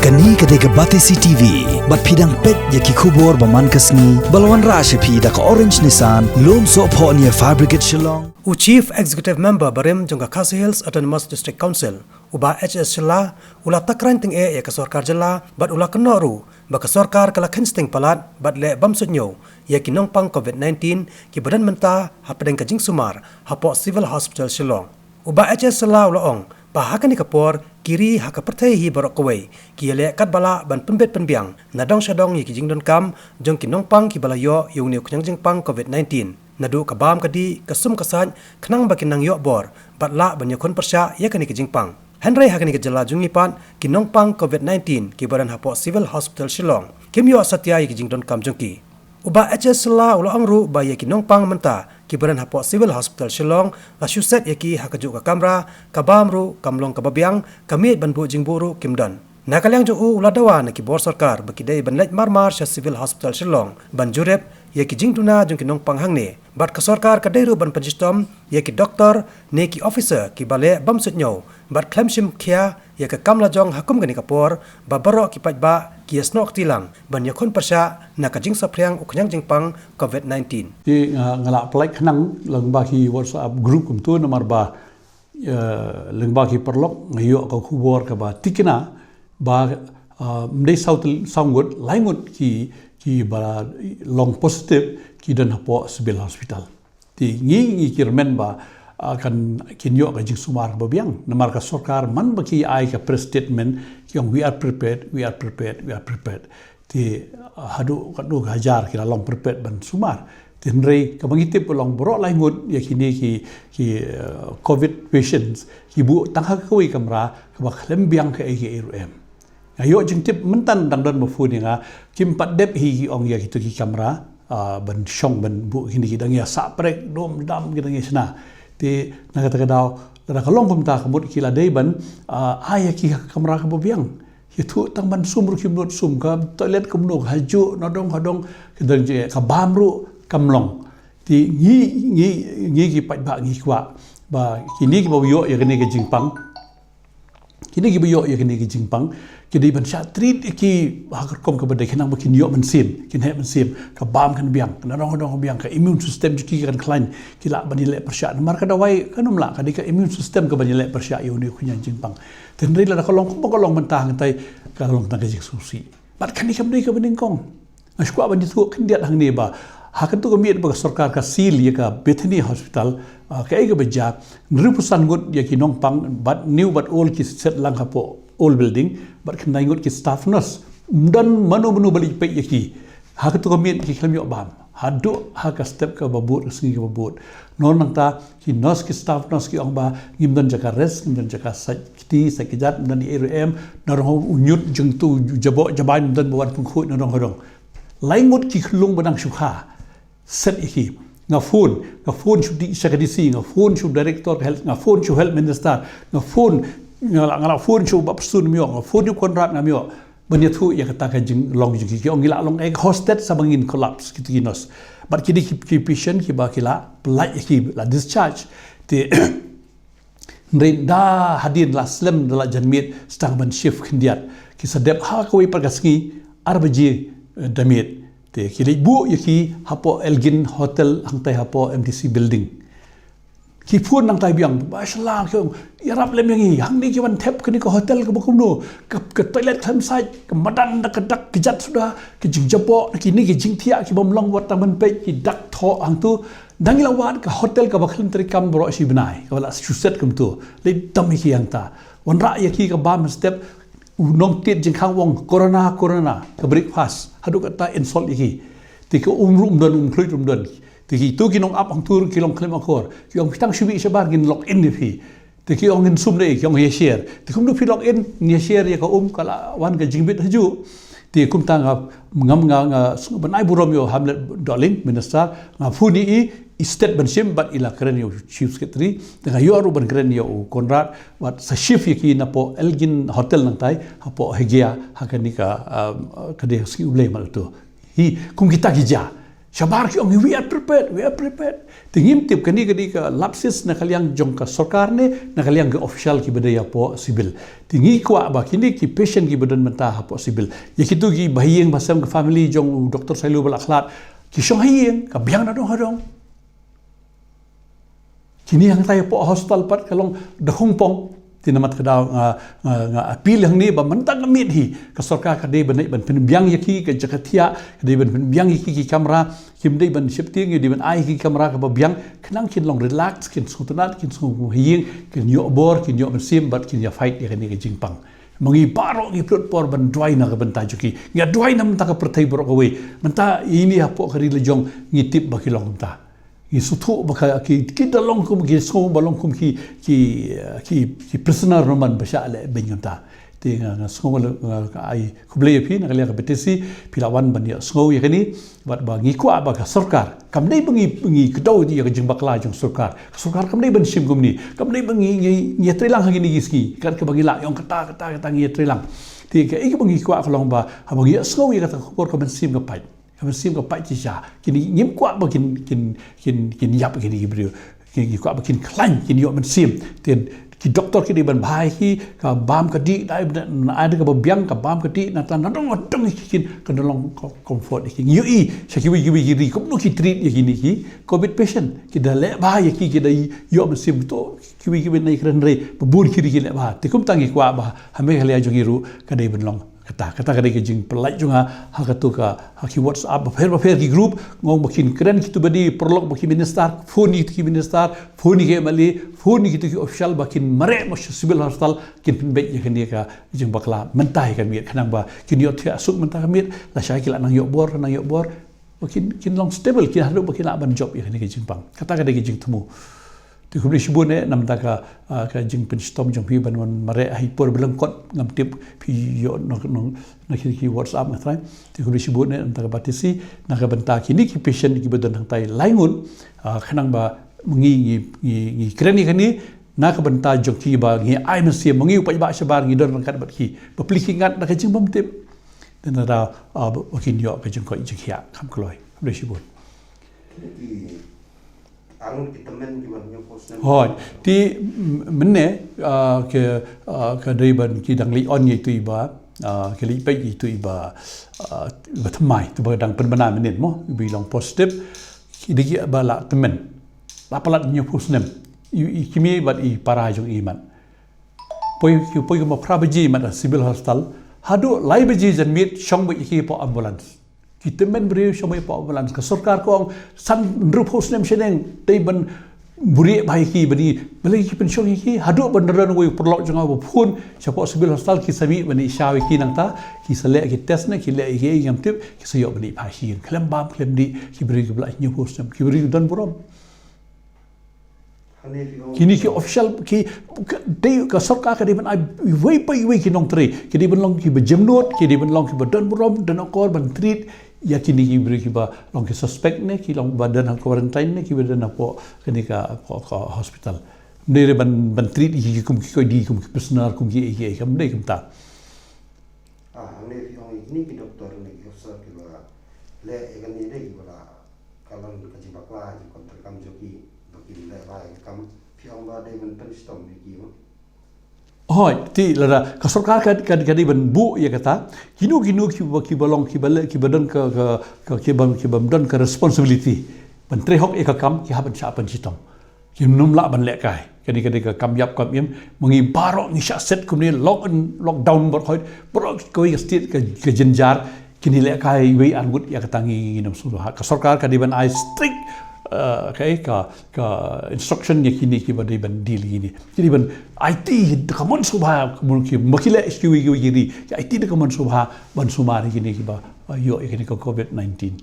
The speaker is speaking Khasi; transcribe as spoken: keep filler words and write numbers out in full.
Kane ka dei ka Batesi T V, bad phi dang peit ïa ki khubor ba man ka sngi, ba la wanrah sha phi da ka Orange Nissan, Lumsohphoh near Fire Brigade Shillong. U Chief Executive Member barim jong ka Khasi Hills Autonomous District Council, u Bah H S Shylla, u la takren tyngeh ïa ka sorkar jylla, bad u la kynnoh ruh ba ka sorkar ka la kheiñ sting palat bad leh bymsuidñiew ïa ki nongpang COVID nineteen kiba don mynta hapdeng ka jingsumar hapoh Civil Hospital Shillong. U Bah H S Shylla u la ong ba ha kane ka por ki ri ha ka pyrthei hi baroh kawei ki ïaleh katba lah ban pynbit pynbiang na dong sha dong ïa ki jingdonkam jong ki nongpang kiba la ïoh ïa une u khñiang jingpang COVID nineteen, naduh ka bam ka dih, ka sum ka sait, khnang ba kin nang ïoh bor bad lah ban ïakhun pyrshah ïa kane ka jingpang. Hynrei ha kane ka jylla jong ngi pat, ki nongpang COVID nineteen kiba don hapoh Civil Hospital Shillong kim ïoh satia ïa ki jingdonkam jong ki. U Bah H S Shylla u la ong ruh ba ïa ki nongpang mynta kiba don hapoh Civil Hospital Shillong la shu set ïa ki ha kajuh ka kamra, ka bam ruh kam long kaba biang, ka miej ban buh jingbuh ruh kim don. Na ka liang jong u, u la dawa na ki bor sorkar ba ki dei ban leit marmar sha Civil Hospital Shillong ban jurip ïa ki jingduna jong ki nongpang hangne. Bad ka sorkar ka dei ruh ban pynshitom ïa ki doktor ne ki officer kiba leh bymsuidñiew bad khlem shim khia ïa ka kam lajong ha kum kane ka por, ba baroh ki paidbah ki ïasnoh kti lang ban ïakhun pyrshah na ka jingsaphriang u khñiang jingpang COVID nineteen. Te nga, nga la pynlait khnang lyngba ki WhatsApp group kumto, namar ba, eh, lyngba ki paralok nga ïoh ka khubor kaba tikna ba, eh, ym dei saw tyl-, saw ngut, lai ngut ki, kiba long positive ki don hapoh Civil Hospital. Te ngi, ngi kyrmen ba, ah, kan, kin ïoh ka jingsumar kaba biang. Namar ka sorkar man ba ki ai ka press statement, ki ong, "We are prepared, we are prepared, we are prepared." Te, ah, haduh katno ka hajar ki la long prepared ban sumar. Te hynrei kaba ngi tip ba long baroh lai ngut ïa kine ki, ki, eh, COVID patients, ki buh tang ha kawei kamra kaba khlem biang kaei kaei ruh em. Nga ïoh jingtip mynta, dang don ba phone ïa nga, kim pat dep hi ki ong ïa kito ki kamra, ah, ban shong ban buh kine, ki dang ïa sah prek, dum dam ki dang ïa shna. Te na kata ka daw, lada ka long kumta ka mut ki la dei ban, ah, ai ïa ki ha ka kamra kaba biang. Ïathuh tang ban sum ruh kim nud sum, ka toilet kumno, ka hajuh nadong hadong, ka dang je, ka bam ruh kam long. Te ngi, ngi, ngi ki paidbah ngi kwah ba kine kiba ïoh ïa kane ka jingpang, kine kiba ïoh ïa kane ka jingpang, ki dei ban shah treat ïa ki ha ka rukom kaba dei, khnang ba kin ïoh mynsiem, kin heh mynsiem, ka bam kan biang, ka nadong hadong biang, ka immune system jong ki kan khlaiñ, ki lah ban ïaleh pyrshah. Namar ka dawai kan ym lah, ka dei ka immune system kaban ïaleh pyrshah ïa une u khñiang jingpang. Te hynrei lada ka long kumba ka long mynta hangtai, ka long tang ka jingsngewsih. Bad kane kam dei kaba nyngkong. Nga shu kwah ban ïathuh khyndiat hangne ba ha kato ka miet ba ka sorkar ka seal ïa ka Bethany Hospital, ah, kaei kaba jia, hynriewphew san ngut ïa ki nongpang, bad new bad old, ki set lang hapoh old building, bad khyndai ngut ki staff nurse. Ym don mano mano ba leit peit ïa ki. Ha kato ka miet ki khlem ïoh bam haduh ha ka step kaba bud, ka sngi kaba bud. Nor nangta ki nurse, ki staff nurse ki ong ba ngim don jaka rest, ngim don jaka sait kti sait kjat, ym don ei ruh em, nadong u ñiut jong uto u jaboh jabai ym don ba wan pynkhuid nadong hadong. Lai ngut ki khyllung ba dang shu kha. Set ïa ki. Nga phone, nga phone sha D-, sha ka D C, nga phone sha u director ka health, nga phone sha u health minister, nga phone, nga la, nga la phone sha u Bah Prestone, ngam ïoh, nga phone sha u Conrad, ngam ïoh. Ban ïathuh ïa kata ka jinglong jong ki, ki ong ngi la long exhausted sa ba ngin collapse, kito ki nurse. Bad kine ki, ki patient kiba ki la pyllait ïa ki, la discharge. Te hynrei da hadien la slem, da la janmiet, sdang ban shift khyndiat. Ki sa dep ha kawei pat ka sngi, ar baje, eh, da miet. Te ki leit buh ïa ki hapoh Elgin Hotel hangtai hapoh M D C building. Ki phone nangtai biang, Bah Shylla, ki ong, ïarap lem ïa ngi, hangne ki wan thep kane ka hotel kaba kumno, ka, ka toilet khlem sait, ka madan da ka dak kjat suda, ka jingjaboh, kine ki jingthiah ki bym long, wat tang ban peit, ki dak thoh hangto. Dang ïa la wad ka hotel kaba khlem treikam baroh shi bnai, kaba la shu set kumto. Leit dam ïa ki hangta. Wanrah ïa ki ka bam step, u nongtied jingkhang u ong corona, corona, ka breakfast, haduh katta insult ïa ki. Te ka um ruh ym don, um khluit ruh ym don. Te kito ki nongap hangto ruh ki long khlem akor. Ki ong phi tang shu mih shabar ngin log in ïa phi. Te ki ong ngin sum ne, ki ong ïa share. Te kumno phi log in, ngin ïa share ïa ka um, ka la wan ka jingbit hajuh. Te kumta nga, ngam nga, nga, ban ai burom ïa u Hamlet Dohling, minister, nga phone ïa i, i stet ban shim, bad i la kren ïa u chief secretary, te nga ïoh ruh ban kren ïa u Conrad, bad sa shift ïa ki napoh Elgin Hotel nangtai, hapoh Hegia, ha kane ka, um, ka dei sngi U Blei mynta. Hi, kum kita ki jia. Shabar ki ong, "We are prepared, we are prepared." Te ngim tip kane ka dei ka lapses na ka liang jong ka sorkar ne na ka liang ki official kiba dei hapoh civil. Te ngi kwah ba kine ki patient kiba don mynta hapoh civil, ïa kito kiba ha ïing ba sem, ka family jong u Doctor Sailo ba la khlad, ki shong ha ïing, ka biang na dong ha dong. Kine hangta hapoh hospital pat ka long da khongpong. Te namar kata nga, nga, nga appeal hangne ba mynta ka miet hi ka sorkar ka dei ban, ban pynbiang ïa ki ka jaka thiah, ka dei ban pynbiang ïa ki ki kamra, kim dei ban sheptieng, dei ban ai ki kamra kaba biang, khnang kin long relax, kin sngewtynnat, kin sngew ha ïing, kin ïoh bor, kin ïoh mynsiem bad kin ïa fight ïa kane ka jingpang. Ma ngi baroh ngi pynlut por ban duwai na ka bynta jong ki. Ngi duwai na bynta ka pyrthei baroh kawei. Mynta ine hapoh ka ri la jong ngi tip ba ki long kumta. Ngi sngewthuh ba ka, ki, ki da long kum, ki sngew ba long kum ki, ki, ki, ki prisoner naman ba shah leh beiñ kumta. Te nga, nga sngew, nga, nga ai khublei ïa phi na ka liang ka B T C, phi la wan ban ïa sngew ïa kane, bad ba ngi kwah ba ka sorkar, kam dei ba ngi, ngi kdew ïa ka jingbakla jong sorkar. Ka sorkar kam dei ban shim kumne, kam dei ba ngi, ngi, ngi ïatreilang ha kine ki sngi, kat kaba ngi lah ïa ong kata, kata, kata ngi ïatreilang. Te kaei kaba ngi kwah ka long ba haba ngi ïa sngew ïa kata ka khubor, ka mynsiem ka pait. Ka mynsiem ka pait shisha. Kine ngim kwah ba kin, kin, kin, kin ïap kine ki briew. Ki, ki kwah ba kin khlaiñ, kin ïoh mynsiem. Te ki doktor ki dei ban bha ïa ki, ka bam ka dih, dei ban ai da kaba biang, ka bam ka dih, nangta na dong na dong ïa ki kin, kan da long ko-, comfort ïa ki. Ngi ïohi sha kiwei kiwei ki ri kumno ki treat ïa kine ki covid patient. Ki da leh bha ïa ki, ki da ïoh mynsiem to, kiwei kiwei na ki kren re, ba bun ki ri ki leh bha. Te kumta ngi kwah ba ha Meghalaya jong ngi ruh ka dei ban long kata, kata ka dei ka jingpyllait jong nga ha kato ka, ha ki WhatsApp bapher bapher, ki group, nga ong ba kin kren kito ba dei paralok bad ki minister, phone ïa ki minister, phone ïa ki M L A, phone ïa kito ki official ba kin mareh noh sha Civil Hospital, kin pynbeit ïa kane ka jingbakla mynta hi ka miet, khnang ba kin ïoh thiah suk mynta ka miet, lashai ki lah nang ïoh bor, nang ïoh bor, ba kin, kin long stable, kin haduh ba kin lah ban jop ïa kane ka jingpang. Kata ka dei ka jingthmu. Te khublei shibun eh na bynta ka, ah, ka jingpynshitom jong phi ban wan mareh ha i por ba lyngkot, ngam tip phi ïoh na, na, na ki, ki WhatsApp nga trai. Te khublei shibun eh na bynta ka B T C, na ka bynta kine ki patient kiba don hangtai lai ngut, ah, khnang ba ngi, ngi, ngi, ngi kren ïa kane na ka bynta jong ki ba ngi ai mynsiem, ma ngi u paidbah shabar ngi don ryngkat bad ki. Bapli ki ngat na ka jingbymtip. Te nangta, ah, ba, ba kin ïoh ka jingkoit jingkhiah kham kloi. Khublei shibun. Ki arngut ki tymmen kiba hynñiewphew snem. Hooid, te, m-, mynne, ah, ka, ah, ka dei ban ki dang leit on ïa itu i ba, ah, ki leit peit ïa itu i ba, ah, i ba thymmai, itu ba dang pynbna mynnin mo, i ba i long positive, ki dei kiba la tymmen. La palat hynñiewphew snem. I, i kmie bad i para jong i mat. Poi ki, poi kumba phra baje mat ha Civil Hospital. Haduh lai baje janmiet shong beit ïa ki hapoh ambulance. Ki tymmen briew shong beit hapoh ambulance. Ka sorkar ka ong san hynriewphew snem shaneng dei ban buhrieh bha ïa ki, ban ïa, balei ki pynshong ïa ki. Haduh ban da don uwei u paralok jong nga uba phone shapoh Civil Hospital, ki sa mih ban ïa shaw ïa ki nangta, ki sa leh ki test ne ki leh ïa ki, ngam tip, ki sa ïoh ban ïa pha shi ïing. Khlem bam khlem dih, ki briew kiba la hynñiewphew snem, ki briew ki don burom. Kine ki official ki, ka, dei ka sorkar ka dei ban ai iwei pa iwei ki nongtrei, ki dei ban long kiba jemnud, ki dei ban long kiba don burom, don akor ban treat ïa kine ki briew kiba long ki suspect ne, ki long ba don ha quarantine ne, kiba don hapoh kane ka, ka, ka hospital. Ym dei re ban, ban treat ïa ki kum ki koidi, kum ki prisoner, kum ki ei ki ei, kam dei kumta. Ah, hangne phi ong ïa kine ki doktor ne ki officer kiba leh ïa kane dei kiba la, ka long ka jingbakla, jingkontrak kam jong ki, ba ki leh bha ïa ka kam, phi ong ba dei ban pynshitom ïa ki mo? Hooid, te lada ka sorkar ka, ka, ka dei ban buh ïa kata, kino kino kiba, kiba long, kiba leh, kiba don ka, ka, ka, kiba, kiba don ka responsibility ban trei hok ïa ka kam, ki hap ban shah pynshitom. Kim nym lah ban lehkai. Kane ka dei ka kam ïap kam im. Ma ngi baroh ngi shah set kumne, lock and lockdown baroh, baroh kawei ka state ka, ka jynjar. Kine lehkai wei arngut ïa kata ngi, ngin ym sngewbha. Ka sorkar ka dei ban ai strict, eh, ka, ka, ka instruction ïa kine kiba dei ban deal ïa kine. Ki dei ban aiti da ka mon sngewbha, ka mon ki, ma ki leh kiwei kiwei ki ri. Ki aiti da ka mon sngewbha ban sumar ïa kine kiba, eh, ïoh ïa kine ka covid nineteen.